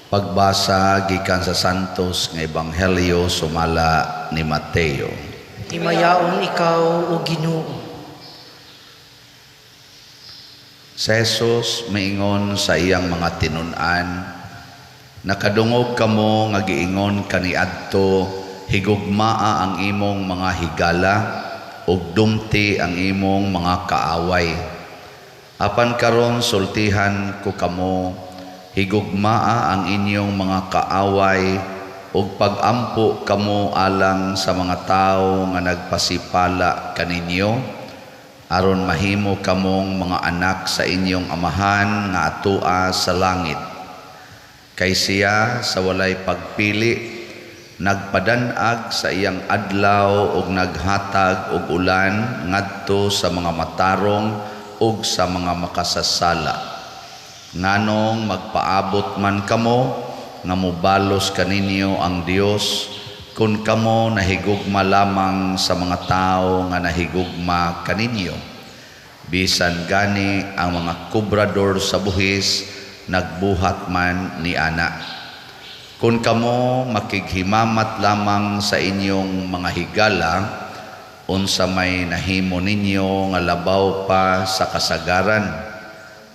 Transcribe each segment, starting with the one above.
Pagbasa gikan sa Santos nga Ebanghelyo sumala ni Mateo. Himayaon ikaw, O Ginoo. Si Jesus miingon sa iyang mga tinun-an, "Nakadungog kamo nga giingon kaniadto, higugmaa ang imong mga higala ug dumti ang imong mga kaaway. Apan karon sultihan ko kamo, higugmaa ang inyong mga kaaway ug pagampo kamo alang sa mga tawo nga nagpasipala kaninyo, aron mahimo kamong mga anak sa inyong Amahan nga atoa sa langit. Kay siya sa walay pagpili nagpadan-ag sa iyang adlaw ug naghatag og ulan ngadto sa mga matarong ug sa mga makasasala. Nganong magpaabot man kamo nga mobalos kaninyo ang Dios kun kamo nahigugma lamang sa mga tawo nga nahigugma kaninyo? Bisan gani ang mga kobrador sa buhis nagbuhat man ni ana. Kun kamo makighimamat lamang sa inyong mga higala, unsa may nahimo ninyo nga labaw pa sa kasagaran?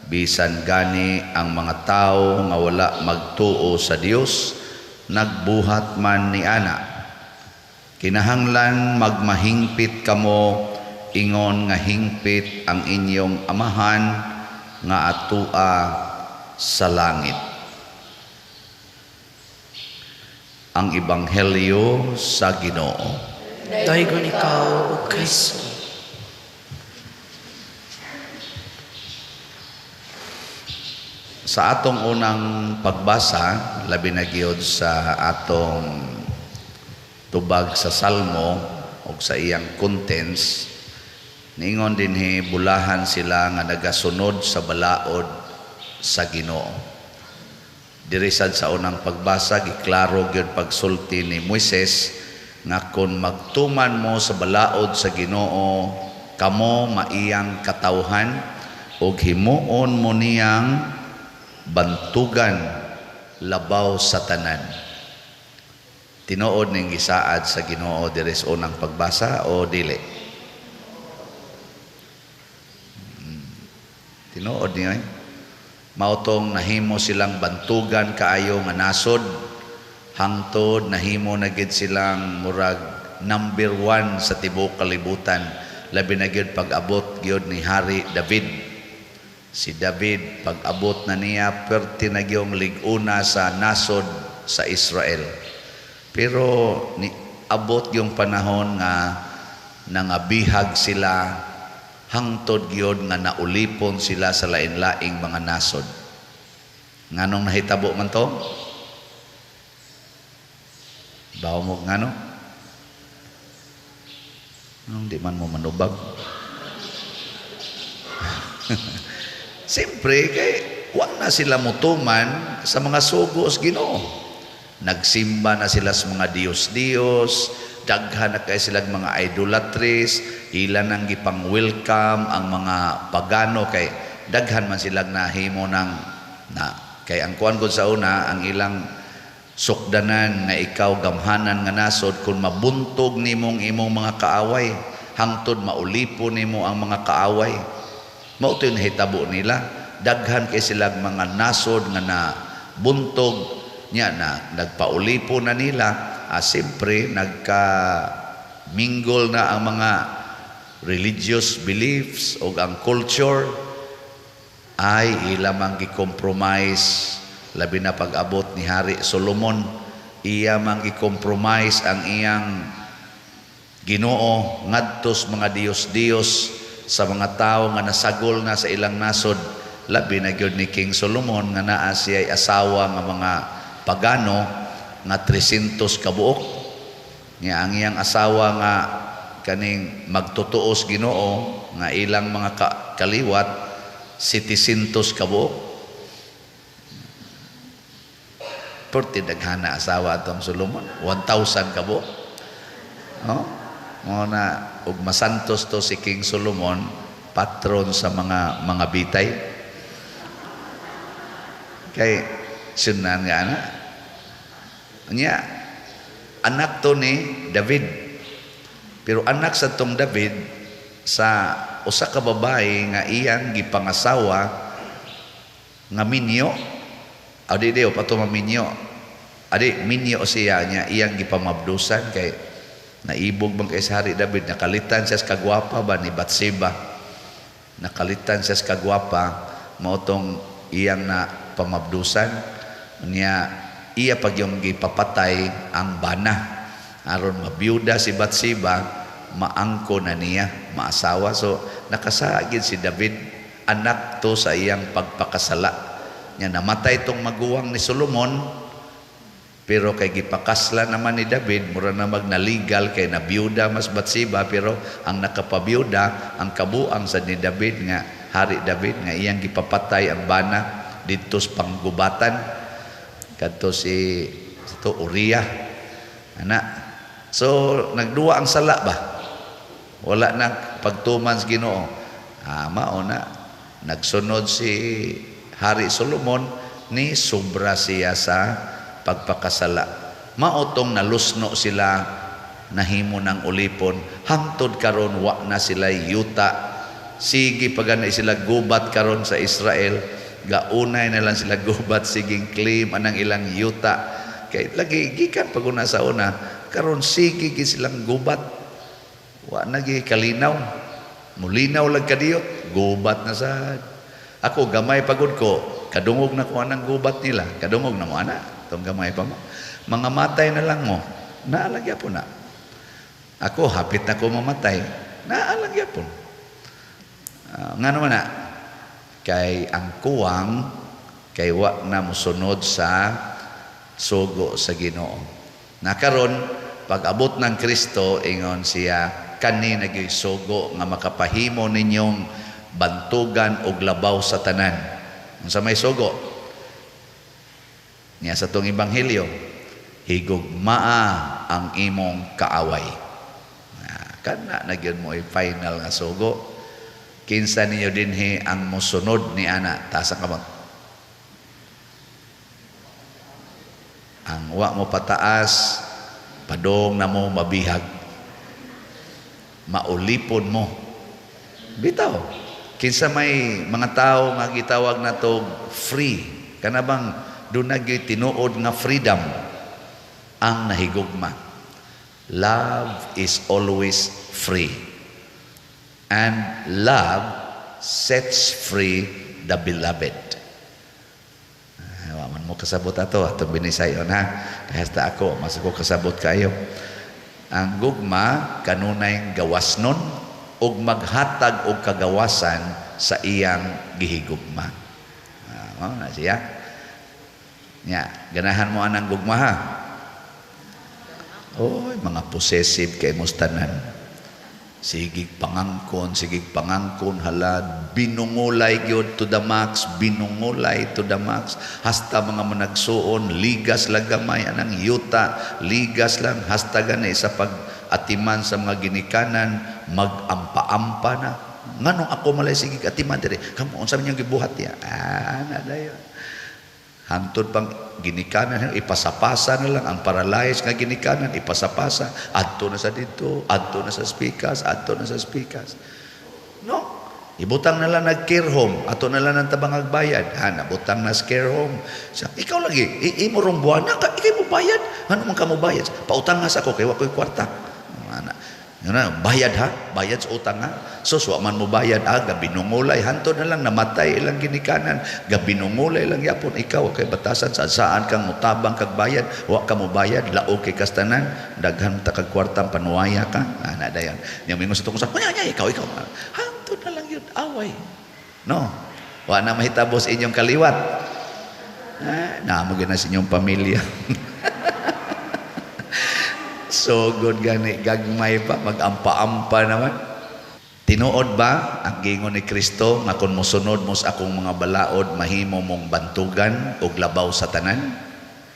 Bisan gani ang mga tawo nga wala magtuo sa Dios nagbuhat man ni ana. Kinahanglan magmahingpit kamo ingon nga hingpit ang inyong Amahan nga atoa sa langit." Ang Ebanghelyo sa Ginoo. Daygon ikaw, O Kristo. Sa atong unang pagbasa, labi na gyud sa atong tubag sa Salmo o sa iyang contents, niingon dinhi bulahan sila nga nagasunod sa balaod sa Ginoo. Diri sad sa unang pagbasa, giklaro gyud pagsulti ni Moises nga kon magtuman mo sa balaod sa Ginoo, kamo maiyang katawhan ug himuon mo niyang bantugan labaw sa tanan. Tinuod ning gisaad sa Ginoo diri sa unang pagbasa o dili? Tinuod niyo eh. Mao tong nahimo silang bantugan kaayo nga nasod, hangtod nahimo na gid silang murag number 1 sa tibuok kalibutan, labi na gyud pag-abot gyud ni Hari David. Si David, pag-abot na niya, perti na gyung lig-una sa nasod sa Israel. Pero ni abot yung panahon nga nangabihag sila, hangtod gyud nga naulipon sila sa lain-laing mga nasod. Nganong nahitabo man to? Bawo mo ngano? Nung di man mo manubag. Siyempre, kay wa na sila mutuman sa mga sugo sa Ginoo. Nagsimba na sila sa mga Diyos-Diyos, daghan na kay silang mga idolatries, ilan ang gipang-welcome ang mga pagano kay daghan man silang nahimo ng na kay ang kuan gud sa una ang ilang sukdanan nga ikaw gamhanan nga nasod kun mabuntog nimong imong mga kaaway, hangtod maulipo nimo ang mga kaaway. Mao to yung nahitabo nila. Daghan kay silang mga nasod nga na buntog niya na nagpaulipo na nila. Siyempre nagka-mingle na ang mga religious beliefs o ang culture ay ila mang gi-compromise, labi na pag-abot ni Hari Solomon, iya mang gi-compromise ang iyang Ginoo ngadto sa mga Diyos-Diyos sa mga tawo nga nasagol na sa ilang nasod. Labi na gyud ni King Solomon nga naa siya'y asawa nga mga pagano nga 300 kabuok. Nga ang iyang asawa nga kaning magtutuos Ginoo nga ilang mga kaliwat 700 kabuok. Perti daghana asawa atong Solomon, 1,000 kabuok. No? Mo na og masantos to si King Solomon, patron sa mga bitay. Kay Sunan nga ana. Nya anak to ni David. Pero anak sa tong David sa usa ka babae nga iyang gipangasawa nga minyo. Adi di pa to maminyo. Adi minyo siya nya iyang gipamabdusan kay naibog bang kay sa Hari David, nakalitan siya sa kagwapa ba ni Batseba. Nakalitan siya sa kagwapa, mao tong iyang na pamabdusan niya, iya pag yung gipapatay ang bana aron mabiyuda si Batseba, maangko na niya, maasawa. So nakasagid si David, anak to sa iyang pagpakasala niya. Namatay tong maguwang ni Solomon, pero kay gipakasla naman ni David, mura na magnaligal kay nabiyuda mas Batseba, pero ang nakapabiyuda ang kabuang sa ni David nga Hari David nga iyang gipapatay ang bana didto sa panggubatan kadto si ito Uriah ana. So nagduwa ang sala ba, wala na pagtuman sa Ginoo. Mao na nagsunod si Hari Solomon, ni sobra siya sa pagpakasala. Mao tong nalusno sila, nahimo ng ulipon hangtod karon wa na sila yuta. Sige pagana sila gubat karon sa Israel, gaunay na lang sila gubat, siging claim anang ilang yuta kay lagi gikan paguna sa una. Karon sige gi silang gubat, wa na gi kalinaw, mulinaw lang kadiyot, gubat na sad. Ako gamay pagod ko, kadungog na ko anang gubat nila, kadungog na mo ana tong gamay pa mo, mga matay na lang mo, naalagya po na. Ako hapit na ko mamatay, naalagya po. Nga naman na, kay ang kuwang kay wa na mosunod sa sugo sa Ginoo. Nakaron pag-abot ng Kristo, ingon siya, kani nagyoy sugo nga makapahimo ninyong bantugan og labaw sa tanan. Unsa may sugo? Niya sa tong ebanghelyo, higugmaa ang imong kaaway. Kana na gyud mo final nga sugo. Kinsa ninyo dinhi ang mosunod ni ana? Taas ang kamot. Ang wa mo pataas, padong na mo mabihag. Maulipon mo. Bitaw. Kinsa may mga tao nga gitawag na to free. Kana bang doon nagyoy tinuod nga freedom ang nahigugma. Love is always free. And love sets free the beloved. Wa man mo kasabot ato, atong binisayon ha. Kaya hasta ako, mas ako kasabot kayo. Ang gugma kanunay gawas nun ug maghatag og kagawasan sa iyang gihigugma. Mao na siya. Nya, ganahan mo anang gugma ha. Oy, mga possessive kay mos tanan. Sigig pangangkon, halad, binungulay gyud to the max, binungulay to the max. Hasta mga managsuon, ligas lang gamay anang yuta, ligas lang hasta gani sa pag-atiman sa mga ginikanan, mag-ampa-ampa na. Nganong ako malay sigig atiman diri? Kamo unsa man inyong gibuhat ya? Na dayon. Hangtod pang ginikanan, ipasapasa na lang ang paralyzed nga ginikanan, ipasapasa, adto na sa dito, adto na sa speakers, adto na sa speakers. No, ibutang na lang nag care home, ato na lang ang tabang agbayad. Ha, nabutang na sa care home. Sa, ikaw lagi, imo rong buwana ka, ikay mo bayad. Ano man ka mo bayad? Pautang nga sa ako kay wa koy kwarta. Ana. Yun na, bayad ha, bayad sa utang ha. So, wa man mo bayad, gabinungulay, hantod na lang, namatay ilang ginikanan, gabinungulay lang yapon, ikaw, kay batasan, sa saan kang mutabang kag bayad, wa ka mo bayad, laog kay kastanan, daghan ta kag kwartang panuwaya ka, na dayon. Nya mingon sa tukong sa, nya, nya, ikaw, ikaw. Hantod na lang yun, away. No, wa na mahitabo sa inyong kaliwat. Naamo gyud na sa inyong pamilya. So good gani, gagmay pa, mag-ampa-ampa naman. Tinuod ba ang giingon ni Kristo nga kung mosunod mo sa akong mga balaod, mahimo mong bantugan og labaw sa tanan?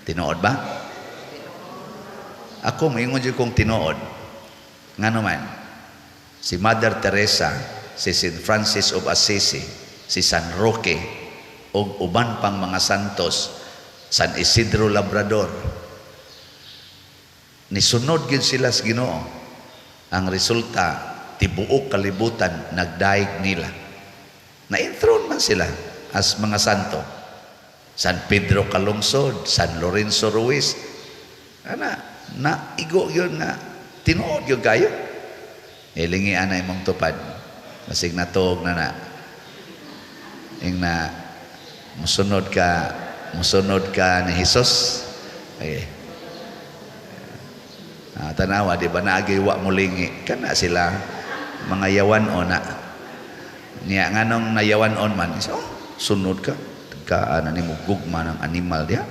Tinuod ba? Ako moingon jud kong tinuod. Ngano man, si Mother Teresa, si Saint Francis of Assisi, si San Roque, ug uban pang mga santos, San Isidro Labrador. Nisunod gyud sila sa Ginoo. Ang resulta, tibuok kalibutan nagdaig nila. Na-enthrone man sila as mga santo. San Pedro Calungsod, San Lorenzo Ruiz. Ana, na igo yun nga tinuod yun kayo. Ilingi ana imong tupad. Basig natuog na na. Ing na musunod ka ni Jesus. Okay. Ah, tanawa, di ba naagi wa mulingi kana sila mga yawan o na niya nganong nayawan on man so, oh, sunod ka ka ana nimo gugma ng animal diha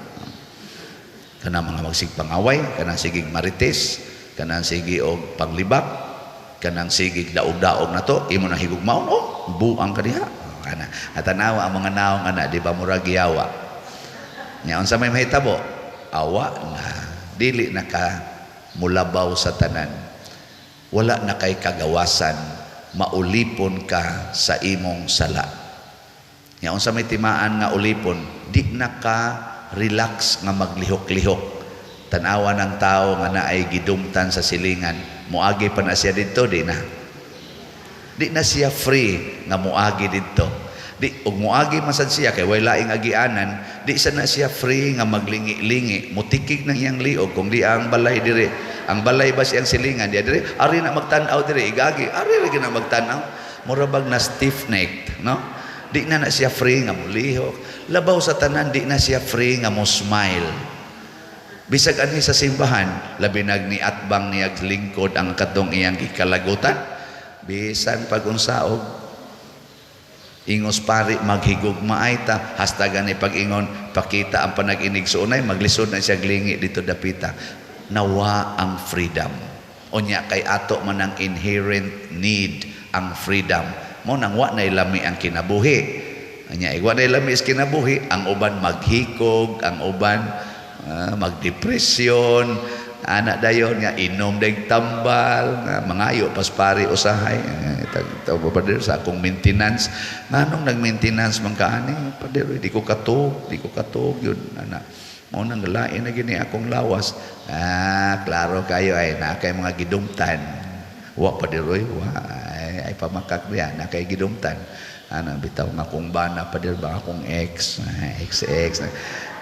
kana mga magsigpangaway, kanang sigig marites, kanang sige og panglibak, kanang sige daog-daog na to imo na higugmaon, oh, buang ka diha kana. At tanawa ang mga naong ana, di ba murag yawa nya? Unsa may mahitabo, awa na dili na ka mulabaw sa tanan, wala na kay kagawasan, maulipon ka sa imong sala. Nya unsa may timaan nga ulipon? Di na ka relax nga maglihok-lihok. Tanawa ng tao nga naay gidumtan sa silingan, muagi pa na siya didto? Di na, di na siya free nga muagi didto. Di og muagi man sad siya kay way laing agianan, di sa na siya free nga maglingi-lingi, mutikig ng iyang liog kung di ang balay diri, ang balay ba siyang silingan di diri, ari na magtan-aw diri, igagi ari ra na magtan-aw, mura bag na stiff necked, no? Di na na siya free nga mulihok. Labaw sa tanan, di na siya free nga mo smile bisag anhi sa simbahan, labi nag ni atbang niyag lingkod ang katong iyang gikalagutan. Bisan pag unsaog ingos pari, "Maghigugmaay ta," hasta gani pag-ingon, "Pakita ang panag-inig suunay," maglisod na siya glingi dito dapita. Nawa ang freedom. Unya kay ato man ang inherent need ang freedom mo, nang wa na lami ang kinabuhi. Anya wa na lami is kinabuhi, ang uban maghikog, ang uban magdepresyon ana, dayon nga inom deg tambal nga mangayo pas pari usahay, eh, pader, sa akong maintenance. Nganong nag-maintenance man ka ani, pader? Di ko katog, di ko katog yun ana, mo nang lain na gini akong lawas. Ah, klaro kayo ay na kay mga gidumtan. Wa, pader, oy, wa ay, ay pamakak diya na kay gidumtan ana. Bitaw nga akong bana, pader ba, akong ex, ex, ex.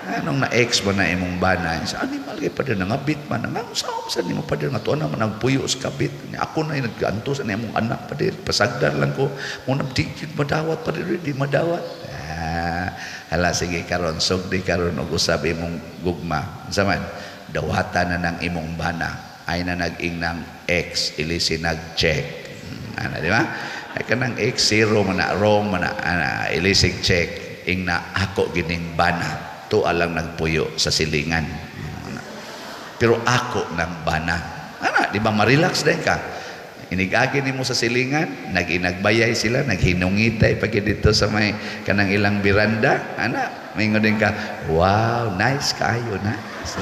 Anong na ex ba na imong bana? Sa animal kay, pader, nangabit man nga sa sa nimo, pader, nga tuwa naman nagpuyo sa kabit. Ako na nagganto sa imong anak, pader, pasagdan lang ko mo na, di madawat, pader, di madawat. Ah, hala, sige, karon sugdi karon og usab imong gugma. Unsa man dawatan na ng imong bana ay na nag-ing ng ex ilisi nag-check ana, di ba? Ay kanang ex zero man na, wrong man na ana, ilisig check ing na ako gining bana, tuwa lang nagpuyo sa silingan, pero ako ng bana ana, di ba? Ma-relax din ka. Inigagi nimo sa silingan, nag-inagbayay sila, naghinungitay pag dito sa may kanang ilang biranda ana, maingon din ka, "Wow, nice kayo, nice."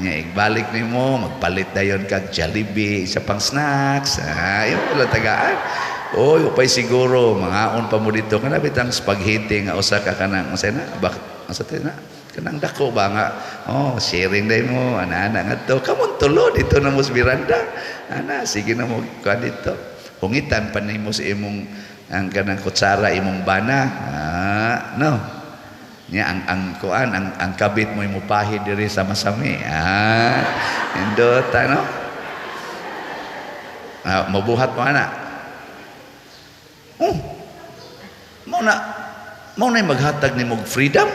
Nya igbalik nimo, magpalit dayon kag Jollibee isa pang snacks. Ah, yun wala tagaan. Oy, upay siguro mangaon pa mo dito kana bitang spaghetti nga usa ka kanang unsa na bak unsa na kanang dako ba nga, oh, sharing day mo ana-ana ngadto kamon tulo dito na mo sa biranda ana, sige na mo ka dito, hungitan pa nimo sa imong ang kanang kutsara imong bana. Ah, no nya ang kuan ang kabit mo imo pahid diri sa masami. Ah, indota, no? Ah, mabuhat mo ana. Oh, mao na maghatag nimo og freedom.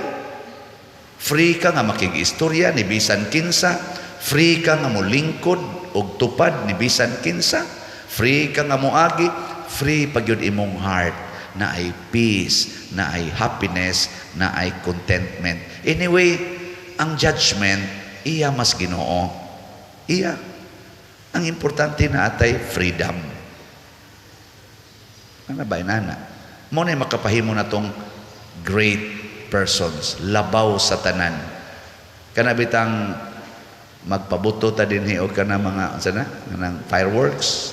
Free ka nga makig-istorya ni bisan kinsa, free ka nga molingkod og tupad ni bisan kinsa, free ka nga moagi, free pag yun imong heart na ay peace, na ay happiness, na ay contentment. Anyway, ang judgment, iya mas Ginoo. Iya. Ang importante na atay freedom. Ano ba, inana? Mo na makapahimo na tong great persons, labaw sa tanan. Kana bitang magpabuto ta dinhi og kana mga unsa na kanang fireworks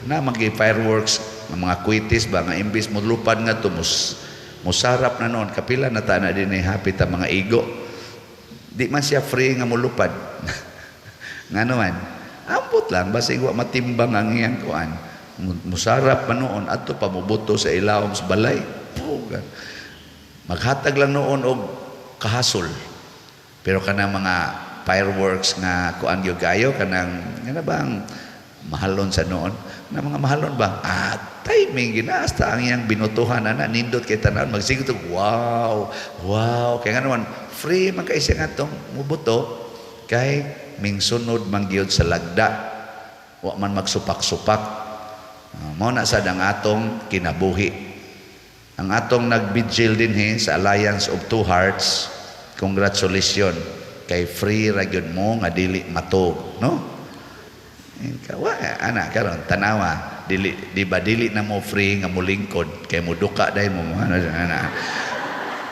na magi fireworks nga mga kwitis ba nga imbis mo lupad nga to mus Musarap na noon, kapila na ta na din hapit ang mga igo. Di man siya free nga mulupad. Ngano man? Ambot lang, basig wa matimbang ang iyang kuan. Musarap pa noon, adto pa mubuto sa ilawom sa balay. Puga. Maghatag lang noon og kahasol. Pero kanang mga fireworks nga kuan gyud kayo, kanang nga bang mahalon sa noon, na mga mahalon ba? Ah, timing gina hasta ang iyang binutuhan ana, nindot kay tanan, magsigot og wow, wow. Kay nga naman free man kay siya ngatong mubuto, kay mingsunod man gyud sa lagda, wa man magsupak-supak. Mao na sad ang atong kinabuhi. Ang atong nagbigil dinhi sa Alliance of Two Hearts, congratulations, kay free ra gyud mo nga dili matog, no? Wa ana karon, tanawa, dili di ba, dili na mo free nga mulingkod kay muduka dai mo ano ana.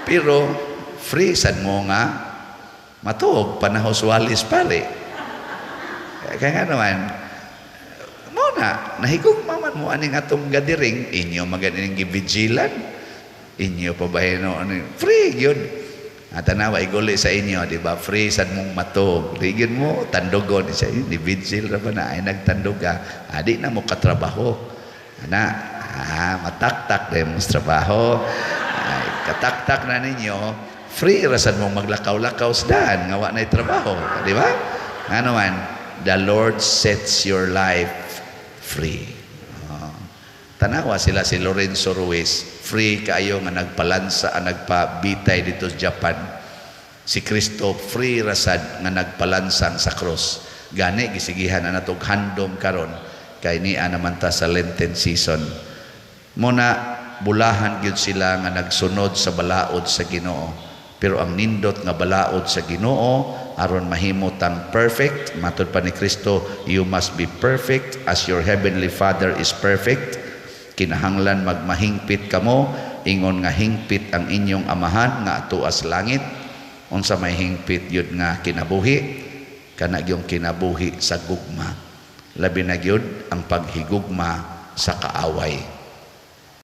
Pero free sad mo nga matuog panahos walis pare. Kaya nga naman mo na nahigugma man mo aning atong gathering, inyo maganing gibigilan, inyo pa ba no, ano, free yun. At tanawa, iguli sa inyo, di ba? Free sad mong matog. Di gyud mo tandugon siya, ni vigil ra ba na ay nagtandog ka. Ah, di na mo katrabaho. Ana, mataktak dahil mo sa trabaho. Ay, kataktak na ninyo, free ra sad mong maglakaw-lakaw sa daan nga wa na'y trabaho, di ba? Ano man, the Lord sets your life free. Oh. Tanawa sila si Lorenzo Ruiz, free kaayo nga nagpalansa, ang nagpabitay dito sa Japan. Si Kristo free rasad nga nagpalansang sa cross. Gani gisigihan na natog handom karon kay niya naman ta sa Lenten season. Muna bulahan gyud sila nga nagsunod sa balaod sa Ginoo. Pero ang nindot nga balaod sa Ginoo aron mahimo tang perfect, matud pa ni Kristo, "You must be perfect as your heavenly Father is perfect." Kinahanglan magmahingpit kamo ingon nga hingpit ang inyong Amahan nga atoa sa langit. Unsa may hingpit yun nga kinabuhi? Kana gyung kinabuhi sa gugma. Labi na gyud ang paghigugma sa kaaway.